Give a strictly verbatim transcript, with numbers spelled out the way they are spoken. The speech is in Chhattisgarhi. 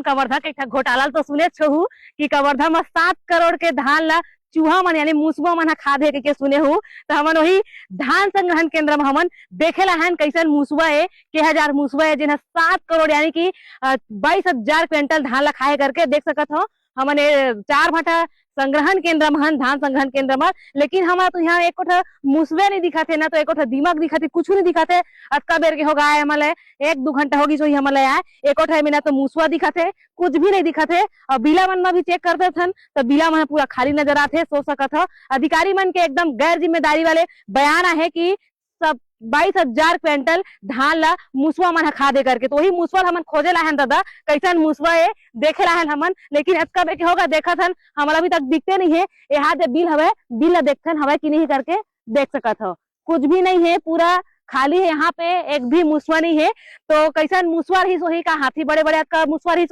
कवर्धा के एक ठा घोटाला ल तो सुने होहू कि कवर्धा म सात करोड़ के धान ला चूहा मन यानी मुसवा मन ह खा दे के सुने होहू। त हमन वही धान संग्रहण केंद्र म हमन देखे ला हन, कैसन मुसवा ए, के हजार मुसवा ए, जेन ह सात करोड़ यानी कि, अ, बाईस हजार क्विंटल धान ला खाए करके देख सकत हो। हमन ए चार भाटा संग्रहण केंद्र म हन, धान संग्रहण केंद्र म, लेकिन हमन तो यहाँ एको ठा मुसवे नहीं दिखत हे, ना तो एको ठा दीमक दिखत हे, कुछ नहीं दिखत हे। अतका बेर के हो गए हमन ला, एक दू घंटा हो गइस होही हमन ला आए, एको ठा में ना तो मुसवा दिखत हे, कुछ भी नहीं दिखत हे। और बिला मन म भी चेक करत हन, त बिला मन पूरा खाली नजर आथे। सोच सकत हो, अधिकारी मन के एकदम गैर जिम्मेदारी वाले बयान आहे कि सब बाईस हजार क्विंटल धान ला मुसवा मन ह खा दे करके। तो वही मुसवा ल हमन खोजे ला हन दादा, कैसन मुसवा ए, देखे ला हन हमन, लेकिन अतका बेर के होगा देखत हन, हमला अभी तक दिखते नहीं हे। ए हाथ जे बिल हवे, बिल ला देखथन हवे कि नहीं करके देख सकत हो, कुछ भी नहीं है, पूरा खाली है यहाँ पे, एक भी मुसवा नहीं है। तो कैसन मुसवा रही सोही का, हाथी बड़े बड़े अतका मुसवा रही सोही?